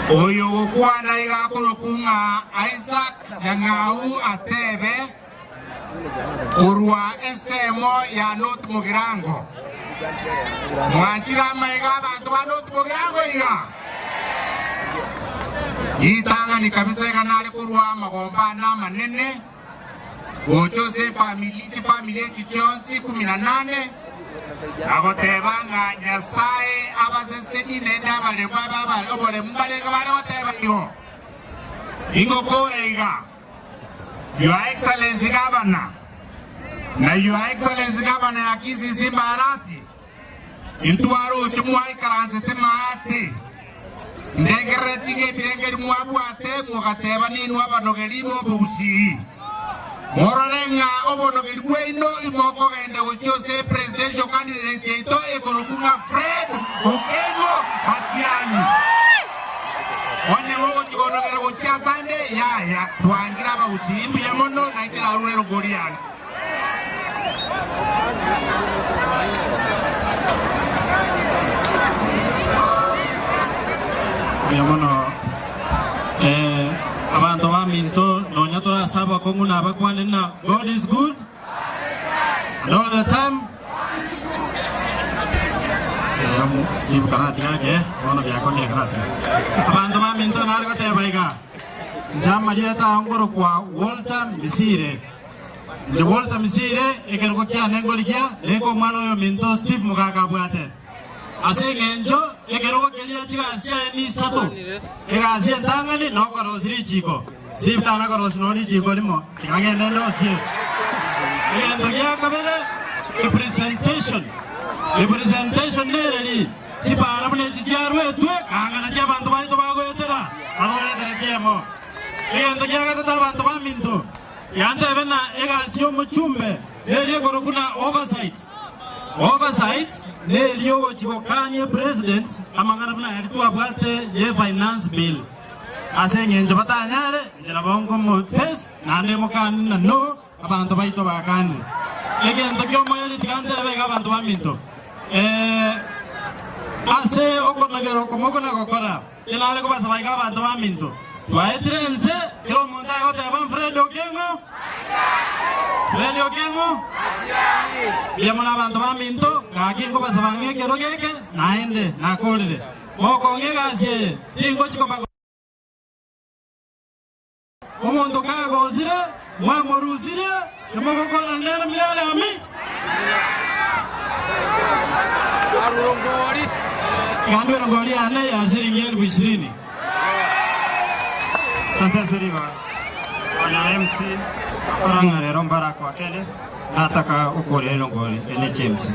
Oyo ogokwana iga akorokwa ng'a Isaac Nyang'au atebe, Korwa ensemo ya North Mugirango. Mwanchire amaiga abanto ba North Mugirango iga? Ritang'ani kabisa iga nare korwa amagomba ane amanene gocha ase efamili chifamili echi chionsi ikomi na nane, na goteba ng'a Nyasae abasesenie naende abaremu abe abare oboremu mbarenge bare goteba igo. Ingokora iga. Your Excellency Gavana na Your Excellency Gavana ya Kisii Simba Arati, intwaroche mwaikaransete maate, ndengerereti ng'a ebirengeri mwabwate mogateba ninwe abanogeri b'obogusii. Morore ng'a obonogeri bwaino imokogenda gochia ase presidential candidate yaito ekorokwa ng'a Fred Okengo Matiang'i. Onye mogochia konogera gochia asande, yaya, twangire abagusii mbuya mono, na inche narure erogori yane. Mbuya mono eh, abanto baminto nonya tore ase abakong'u na abakwane na God is good and all the time. Eh, Steve karatiga ake bono biakong'ire karatiga. Abanto baminto nare goteba iga inche amarieta ao nkorokwa Walter Misire. Inche Walter Misire ekerogo kiane nkorigia neke omwana oyo ominto Steve Mogaka abwate. Ase engencho ekerogo keria chigasi chiaye nisato, egasi entang'ani nokorosia richiiko. Steve tana korosia nonya richiiko rimo, tiga ngende ndosie. Egento gia kabere, representation. Representation nere ri chipara buna echi chiarwetwe, kang'ana chi'abanto baito bagoetera, abagoretera chiemo. Egento gia gatato abanto baminto, yantebe na egasi y'omochumbe neria ekorokwa na oversight. Oversight neria ogochia gokania president amang'ana buna aria twabwate ye finance bill. Ase engencho batanyare, inche nabo nkomo face naende mokani na no abanto baito bakanire. Egento kiomoerio tiga ntebe iga abanto baminto, eh, ase okonogera oko mokona gokora, Inare kobasaba iga abanto baminto, twaetire ense, kera omonto agoteba, Fred Okeng'o, Fred Okeng'o. Mbuya mono abanto baminto, gaki nkobasaba ng'a ekero geke naende nakorire. Mokong'a egasi eye, tingochi koba. Omonto kagosire, mwamorusirie, timogokwana nere mirare ami. Gambia erongori yane ya shilingi elfu ishirini. Asante ase ribaga. Bwana MC, korang'a rero mbara kwa kende, nataka okorera erongori ene James.